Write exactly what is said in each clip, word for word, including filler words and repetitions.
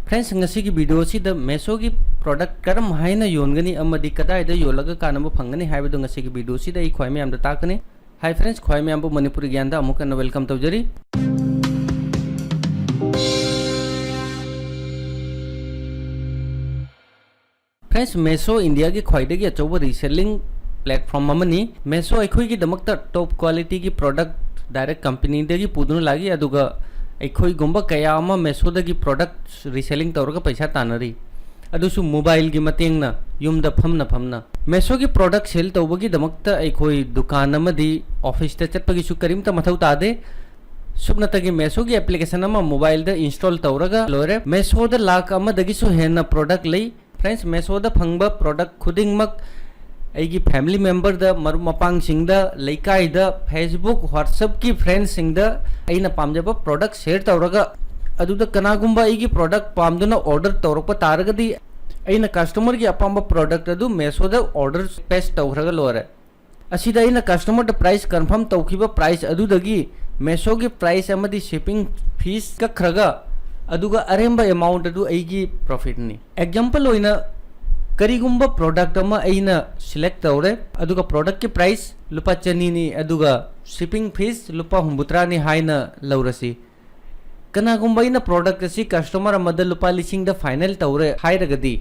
Friends, ꯉꯁꯤꯒꯤ video ꯑꯁꯤꯗ Meeshoꯒꯤ product ꯀꯔꯝ ꯍꯥꯏꯅ ꯌꯣꯟꯒꯅꯤ ꯑꯃꯗꯤ ꯀꯗꯥꯏꯗ ꯌꯣꯜꯂꯒ ꯀꯥꯟꯅꯕ ꯐꯪꯒꯅꯤ ꯍꯥꯏꯕꯗꯨ ꯉꯁꯤꯒꯤ video ꯑꯁꯤꯗ ꯑꯩ ꯈ꯭ꯋꯥꯏ ꯃꯌꯥꯝꯗ ꯇꯥꯛꯀꯅꯤ꯫ Hi friends, ꯈ꯭ꯋꯥꯏ ꯃꯌꯥꯝꯕꯨ ꯃꯅꯤꯄꯨꯔꯤ ꯒ꯭ꯌꯥꯟꯗ ꯑꯃꯨꯛ ꯍꯟꯅ welcome ꯇꯧꯖꯔꯤ꯫ Friends, Meesho Indiaꯒꯤ ꯈ꯭ꯋꯥꯏꯗꯒꯤ ꯑꯆꯧꯕ reselling platform ꯑꯃꯅꯤ꯫ Meesho ꯑꯩꯈꯣꯏꯒꯤꯗꯃꯛꯇ top qualityꯒꯤ product direct companyꯗꯒꯤ ꯄꯨꯗꯨꯅ ꯂꯥꯛꯏ, ꯑꯗꯨꯒ ꯑꯩꯈꯣꯏꯒꯨꯝꯕ ꯀꯌꯥ ꯑꯃ Meeshoꯗꯒꯤ product reselling ꯇꯧꯔꯒ ꯄꯩꯁꯥ ꯇꯥꯟꯅꯔꯤ, ꯑꯗꯨꯁꯨ mobileꯒꯤ ꯃꯇꯦꯡꯅ, ꯌꯨꯝꯗ ꯐꯝꯅ ꯐꯝꯅ꯫ Meeshoꯒꯤ product sell ꯇꯧꯕꯒꯤꯗꯃꯛꯇ ꯑꯩꯈꯣꯏ ꯗꯨꯀꯥꯟ ꯑꯃꯗꯤ officeꯇ ꯆꯠꯄꯒꯤꯁꯨ ꯀꯔꯤꯝꯇ ꯃꯊꯧ ꯇꯥꯗꯦ꯫ ꯁꯨꯞꯅꯇꯒꯤ Meeshoꯒꯤ application ꯑꯃ mobileꯗ install ꯇꯧꯔꯒ ꯂꯣꯏꯔꯦ꯫ Meeshoꯗ ꯂꯥꯈ ꯑꯃꯗꯒꯤꯁꯨ ꯍꯦꯟꯅ product ꯂꯩ꯫ Friends, Meeshoꯗ ꯐꯪꯕ product ꯈꯨꯗꯤꯡꯃꯛ ꯑꯩꯒꯤ family memberꯗ, ꯃꯔꯨꯞ ꯃꯄꯥꯡꯁꯤꯡꯗ, ꯂꯩꯀꯥꯏꯗ, Facebook, WhatsAppꯀꯤ friendꯁꯤꯡꯗ ꯑꯩꯅ ꯄꯥꯝꯖꯕ product share ꯇꯧꯔꯒ, ꯑꯗꯨꯗ ꯀꯅꯥꯒꯨꯝꯕ ꯑꯩꯒꯤ product ꯄꯥꯝꯗꯨꯅ order ꯇꯧꯔꯛꯄ ꯇꯥꯔꯒꯗꯤ, ꯑꯩꯅ customerꯒꯤ ꯑꯄꯥꯝꯕ product ꯑꯗꯨ Meeshoꯗ order paste ꯇꯧꯈ꯭ꯔꯒ ꯂꯣꯏꯔꯦ꯫ ꯑꯁꯤꯗ ꯑꯩꯅ customerꯗ price confirm ꯇꯧꯈꯤꯕ price ꯑꯗꯨꯗꯒꯤ Meeshoꯒꯤ price ꯑꯃꯗꯤ shipping fees ꯀꯛꯈ꯭ꯔꯒ, ꯑꯗꯨꯒ ꯑꯔꯦꯝꯕ amount ꯑꯗꯨ ꯑꯩꯒꯤ profitꯅꯤ꯫ Example ꯑꯣꯏꯅ, ꯀꯔꯤꯒꯨꯝꯕ product ꯑꯃ ꯑꯩꯅ select ꯇꯧꯔꯦ, ꯑꯗꯨꯒ productꯀꯤ price ꯂꯨꯄꯥ ꯆꯅꯤꯅꯤ, ꯑꯗꯨꯒ shipping fees ꯂꯨꯄꯥ ꯍꯨꯝꯐꯨꯇꯔꯥꯅꯤ ꯍꯥꯏꯅ ꯂꯧꯔꯁꯤ꯫ ꯀꯅꯥꯒꯨꯝꯕ ꯑꯩꯅ product ꯑꯁꯤ customer ꯑꯃꯗ ꯂꯨꯄꯥ ꯂꯤꯁꯤꯡꯗ final ꯇꯧꯔꯦ ꯍꯥꯏꯔꯒꯗꯤ,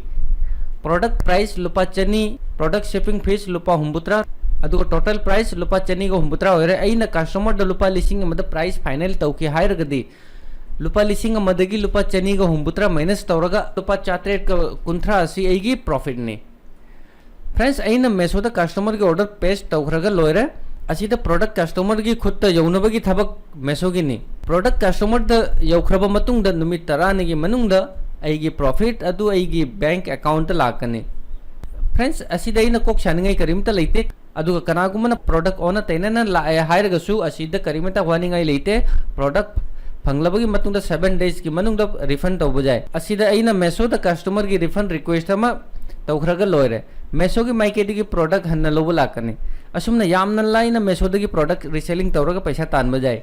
product price ꯂꯨꯄꯥ ꯆꯅꯤ, product shipping fees ꯂꯨꯄꯥ ꯍꯨꯝꯐꯨꯇꯔꯥ, ꯑꯗꯨꯒ total price ꯂꯨꯄꯥ ꯆꯅꯤꯒ ꯍꯨꯝꯐꯨꯇꯔꯥ ꯑꯣꯏꯔꯦ꯫ ꯑꯩꯅ customerꯗ ꯂꯨꯄꯥ ꯂꯤꯁꯤꯡ ꯑꯃꯗ price final ꯇꯧꯈꯤ ꯍꯥꯏꯔꯒꯗꯤ, ꯂꯨꯄꯥ ꯂꯤꯁꯤꯡ ꯑꯃꯗꯒꯤ ꯂꯨꯄꯥ ꯆꯅꯤꯒ ꯍꯨꯝꯐꯨꯇꯔꯥ minus ꯇꯧꯔꯒ ꯂꯨꯄꯥ ꯆꯥꯇ꯭ꯔꯦꯠꯀ ꯀꯨꯟꯊ꯭ꯔꯥ ꯑꯁꯤ ꯑꯩꯒꯤ profitꯅꯤ꯫ Friends, ꯑꯩꯅ Meeshoꯗ customerꯒꯤ order paste ꯇꯧꯈ꯭ꯔꯒ ꯂꯣꯏꯔꯦ꯫ ꯑꯁꯤꯗ product customerꯒꯤ ꯈꯨꯠꯇ ꯌꯧꯅꯕꯒꯤ ꯊꯕꯛ Meeshoꯒꯤꯅꯤ꯫ Product customerꯗ ꯌꯧꯈ꯭ꯔꯕ ꯃꯇꯨꯡꯗ ꯅꯨꯃꯤꯠ ꯇꯔꯥꯅꯤꯒꯤ ꯃꯅꯨꯡꯗ ꯑꯩꯒꯤ profit ꯑꯗꯨ ꯑꯩꯒꯤ bank accountꯇ ꯂꯥꯛꯀꯅꯤ꯫ Friends, ꯑꯁꯤꯗ ꯑꯩꯅ ꯀꯣꯛ ꯁꯥꯅꯤꯡꯉꯥꯏ ꯀꯔꯤꯝꯇ ꯂꯩꯇꯦ꯫ ꯑꯗꯨꯒ ꯀꯅꯥꯒꯨꯝꯕꯅ product ꯑꯣꯟꯅ ꯇꯩꯅꯅ ꯂꯥꯛꯑꯦ ꯍꯥꯏꯔꯒꯁꯨ, ꯑꯁꯤꯗ ꯀꯔꯤꯃꯇ ꯋꯥꯅꯤꯡꯉꯥꯏ ꯂꯩꯇꯦ꯫ Product ꯐꯪꯂꯕꯒꯤ ꯃꯇꯨꯡꯗ seven daysꯀꯤ ꯃꯅꯨꯡꯗ refund ꯇꯧꯕ ꯌꯥꯏ꯫ ꯑꯁꯤꯗ ꯑꯩꯅ Meeshoꯗ customerꯒꯤ refund request ꯑꯃ ꯇꯧꯈ꯭ꯔꯒ ꯂꯣꯏꯔꯦ꯫ Meeshoꯒꯤ ꯃꯥꯏꯀꯩꯗꯒꯤ product ꯍꯟꯅ ꯂꯧꯕ ꯂꯥꯛꯀꯅꯤ꯫ ꯑꯁꯨꯝꯅ ꯌꯥꯝꯅ ꯂꯥꯏꯅ Meeshoꯗꯒꯤ product reselling ꯇꯧꯔꯒ ꯄꯩꯁꯥ ꯇꯥꯟꯕ ꯌꯥꯏ꯫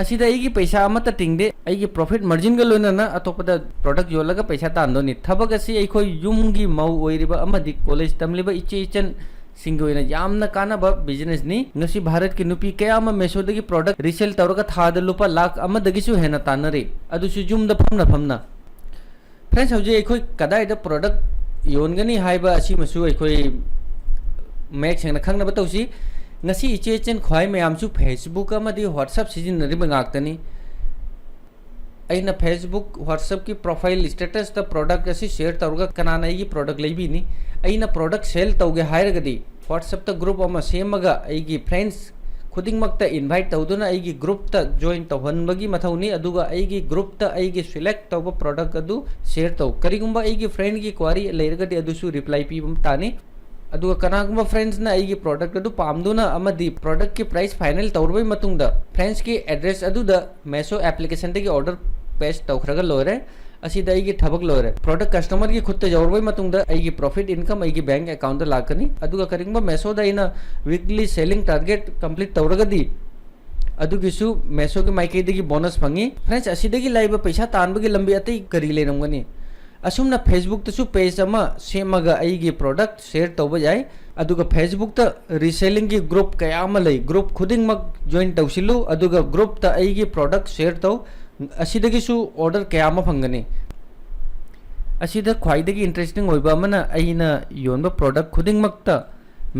ꯑꯁꯤꯗ ꯑꯩꯒꯤ ꯄꯩꯁꯥ ꯑꯃꯠꯇ ꯇꯤꯡꯗꯦ꯫ ꯑꯩꯒꯤ profit margin ꯒ ꯂꯣꯏꯅꯅ ꯑꯇꯣꯞꯄꯗ product ꯌꯣꯜꯂꯒ ꯄꯩꯁꯥ ꯇꯥꯟꯗꯣꯏꯅꯤ꯫ ꯊꯕꯛ ꯑꯁꯤ ꯑꯩꯈꯣꯏ ꯌꯨꯝꯒꯤ ꯃꯧ ꯑꯣꯏꯔꯤꯕ ꯑꯃꯗꯤ college ꯇꯝꯂꯤꯕ ꯏꯆꯦ ꯏꯆꯟꯁꯤꯡꯒꯤ ꯑꯣꯏꯅ ꯌꯥꯝꯅ ꯀꯥꯟꯅꯕ business ꯅꯤ꯫ ꯉꯁꯤ ꯚꯥꯔꯠꯀꯤ ꯅꯨꯄꯤ ꯀꯌꯥ ꯑꯃ Meesho ꯗꯒꯤ product resell ꯇꯧꯔꯒ ꯊꯥꯗ ꯂꯨꯄꯥ ꯂꯥꯈ ꯑꯃꯗꯒꯤꯁꯨ ꯍꯦꯟꯅ ꯇꯥꯟꯅꯔꯤ, ꯑꯗꯨꯁꯨ ꯌꯨꯝꯗ ꯐꯝꯅ ꯐꯝꯅ꯫ Friends, ꯍꯧꯖꯤꯛ ꯑꯩꯈꯣꯏ ꯀꯗꯥꯏꯗ product ꯌꯣꯟꯒꯅꯤ ꯍꯥꯏꯕ ꯑꯁꯤꯃꯁꯨ ꯑꯩꯈꯣꯏ ꯃꯌꯦꯛ ꯁꯦꯡꯅ ꯈꯪꯅꯕ ꯇꯧꯁꯤ꯫ ꯉꯁꯤ ꯏꯆꯦ ꯏꯆꯟ ꯈ꯭ꯋꯥꯏ ꯃꯌꯥꯝꯁꯨ Facebook ꯑꯃꯗꯤ WhatsApp ꯁꯤꯖꯤꯟꯅꯔꯤꯕ ꯉꯥꯛꯇꯅꯤ꯫ ꯑꯩꯅ Facebook, WhatsApp ꯀꯤ profile status ꯇ product ꯑꯁꯤ share ꯇꯧꯔꯒ ꯀꯅꯥꯅ ꯑꯩꯒꯤ product ꯂꯩꯕꯤꯅꯤ? ꯑꯩꯅ product sell ꯇꯧꯒꯦ ꯍꯥꯏꯔꯒꯗꯤ WhatsApp ꯇ group ꯑꯃ ꯁꯦꯝꯃꯒ ꯑꯩꯒꯤ friends ꯈꯨꯗꯤꯡꯃꯛꯇ invite ꯇꯧꯗꯨꯅ ꯑꯩꯒꯤ group ꯇ join ꯇꯧꯍꯟꯕꯒꯤ ꯃꯊꯧꯅꯤ꯫ ꯑꯗꯨꯒ ꯑꯩꯒꯤ group ꯇ ꯑꯩꯒꯤ select ꯇꯧꯕ product ꯑꯗꯨ share ꯇꯧ꯫ ꯀꯔꯤꯒꯨꯝꯕ ꯑꯩꯒꯤ friend ꯒꯤ query ꯂꯩꯔꯒꯗꯤ ꯑꯗꯨꯁꯨ reply ꯄꯤꯕ ꯇꯥꯅꯤ꯫ ꯑꯗꯨꯒ ꯀꯅꯥꯒꯨꯝꯕ friends ꯅ ꯑꯩꯒꯤ product ꯑꯗꯨ ꯄꯥꯝꯗꯨꯅ ꯑꯃꯗꯤ product ꯀꯤ price final ꯇꯧꯔꯕꯩ ꯃꯇꯨꯡꯗ friends ꯀꯤ address ꯑꯗꯨꯗ Meesho application ꯗꯒꯤ order paste ꯇꯧꯈ꯭ꯔꯒ ꯂꯣꯏꯔꯦ꯫ ꯑꯁꯤꯗ ꯑꯩꯒꯤ ꯊꯕꯛ ꯂꯣꯏꯔꯦ꯫ Product customer ꯒꯤ ꯈꯨꯠꯇ ꯌꯧꯔꯕꯩ ꯃꯇꯨꯡꯗ ꯑꯩꯒꯤ profit income ꯑꯩꯒꯤ bank account ꯇ ꯂꯥꯛꯀꯅꯤ꯫ ꯑꯗꯨꯒ ꯀꯔꯤꯒꯨꯝꯕ Meesho ꯗ ꯑꯩꯅ weekly selling target complete ꯇꯧꯔꯒꯗꯤ ꯑꯗꯨꯒꯤꯁꯨ Meesho ꯒꯤ ꯃꯥꯏꯀꯩꯗꯒꯤ bonus ꯐꯪꯉꯤ꯫ Friends, ꯑꯁꯤꯗꯒꯤ ꯂꯥꯛꯏꯕ ꯄꯩꯁꯥ ꯇꯥꯟꯕꯒꯤ ꯂꯝꯕꯤ ꯑꯇꯩ ꯀꯔꯤ ꯂꯩꯔꯝꯒꯅꯤ? ꯑꯁꯨꯝꯅ Facebook ꯇꯁꯨ page ꯑꯃ ꯁꯦꯝꯃꯒ ꯑꯩꯒꯤ product share ꯇꯧꯕ ꯌꯥꯏ꯫ ꯑꯗꯨꯒ Facebook ꯇ reselling ꯒꯤ group ꯀꯌꯥ ꯑꯃ ꯂꯩ꯫ Group ꯈꯨꯗꯤꯡꯃꯛ join ꯇꯧꯁꯤꯜꯂꯨ, ꯑꯗꯨꯒ group ꯇ ꯑꯩꯒꯤ product share ꯇꯧ꯫ ꯑꯁꯤꯗꯒꯤꯁꯨ order ꯀꯌꯥ ꯑꯃ ꯐꯪꯒꯅꯤ꯫ ꯑꯁꯤꯗ ꯈ꯭ꯋꯥꯏꯗꯒꯤ interesting ꯑꯣꯏꯕ ꯑꯃꯅ ꯑꯩꯅ ꯌꯣꯟꯕ product ꯈꯨꯗꯤꯡꯃꯛꯇ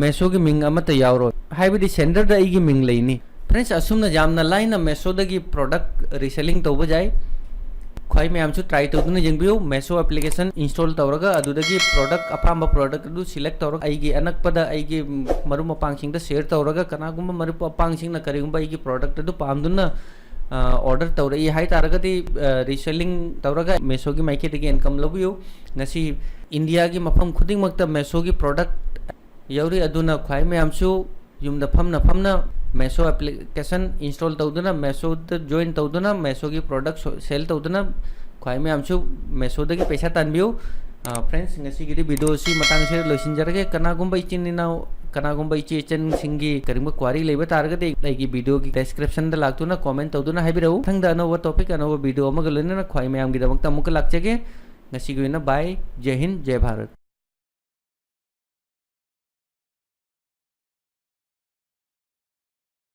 Meesho ꯒꯤ ꯃꯤꯡ ꯑꯃꯠꯇ ꯌꯥꯎꯔꯣꯏ, ꯍꯥꯏꯕꯗꯤ sender ꯗ ꯑꯩꯒꯤ ꯃꯤꯡ ꯂꯩꯅꯤ꯫ Friends, ꯑꯁꯨꯝꯅ ꯌꯥꯝꯅ ꯂꯥꯏꯅ Meesho ꯗꯒꯤ product reselling ꯇꯧꯕ ꯌꯥꯏ꯫ ꯈ꯭ꯋꯥꯏ ꯃꯌꯥꯝꯁꯨ try ꯇꯧꯗꯨꯅ ꯌꯦꯡꯕꯤꯌꯨ꯫ Meesho application install ꯇꯧꯔꯒ ꯑꯗꯨꯗꯒꯤ product, ꯑꯄꯥꯝꯕ product ꯑꯗꯨ select ꯇꯧꯔꯒ ꯑꯩꯒꯤ ꯑꯅꯛꯄꯗ ꯑꯩꯒꯤ ꯃꯔꯨꯞ ꯃꯄꯥꯡꯁꯤꯡꯗ share ꯇꯧꯔꯒ ꯀꯅꯥꯒꯨꯝꯕ ꯃꯔꯨꯞ ꯃꯄꯥꯡꯁꯤꯡꯅ ꯀꯔꯤꯒꯨꯝꯕ ꯑꯩꯒꯤ product ꯑꯗꯨ ꯄꯥꯝꯗꯨꯅ order ꯇꯧꯔꯛꯏ ꯍꯥꯏ ꯇꯥꯔꯒꯗꯤ reselling ꯇꯧꯔꯒ Meesho ꯒꯤ ꯃꯥꯏꯀꯩꯗꯒꯤ income ꯂꯧꯕꯤꯌꯨ꯫ ꯉꯁꯤ India ꯒꯤ ꯃꯐꯝ ꯈꯨꯗꯤꯡꯃꯛꯇ Meesho ꯒꯤ product ꯌꯧꯔꯤ꯫ ꯑꯗꯨꯅ ꯈ꯭ꯋꯥꯏ ꯃꯌꯥꯝꯁꯨ ꯌꯨꯝꯗ ꯐꯝꯅ ꯐꯝꯅ Meesho application install ꯇꯧꯗꯨꯅ, Meesho ꯗ join ꯇꯧꯗꯨꯅ, Meesho ꯒꯤ product sell ꯇꯧꯗꯨꯅ ꯈ꯭ꯋꯥꯏ ꯃꯌꯥꯝꯁꯨ Meesho ꯗꯒꯤ ꯄꯩꯁꯥ ꯇꯥꯟꯕꯤꯌꯨ꯫ Friends, ꯉꯁꯤꯒꯤꯗꯤ video ꯑꯁꯤ ꯃꯇꯥꯡ ꯑꯁꯤꯗ ꯂꯣꯏꯁꯤꯟꯖꯔꯒꯦ꯫ ꯀꯅꯥꯒꯨꯝꯕ ꯏꯆꯤꯟ ꯏꯅꯥꯎ ꯀꯅꯥꯒꯨꯝꯕ ꯏꯆꯦ ꯏꯆꯟꯁꯤꯡꯒꯤ ꯀꯔꯤꯒꯨꯝꯕ ꯀ꯭ꯋꯥꯔꯤ ꯂꯩꯕ ꯇꯥꯔꯒꯗꯤ ꯑꯩꯒꯤ ꯚꯤꯗꯤꯑꯣꯒꯤ ꯗꯦꯁꯀ꯭ꯔꯤꯞꯁꯟꯗ ꯂꯥꯛꯇꯨꯅ ꯀꯣꯃꯦꯟ ꯇꯧꯗꯨꯅ ꯍꯥꯏꯕꯤꯔꯛꯎ꯫ ꯃꯊꯪꯗ ꯑꯅꯧꯕ ꯇꯣꯄꯤꯛ, ꯑꯅꯧꯕ ꯚꯤꯗꯤꯑꯣ ꯑꯃꯒ ꯂꯣꯏꯅꯅ ꯈ꯭ꯋꯥꯏ ꯃꯌꯥꯝꯒꯤꯗꯃꯛꯇ ꯑꯃꯨꯛꯀ ꯂꯥꯛꯆꯒꯦ꯫ ꯉꯁꯤꯒꯤ ꯑꯣꯏꯅ ꯕꯥꯏ꯫ ꯖꯦ ꯍꯤꯟ, ꯖꯦ ꯚꯥꯔꯠ꯫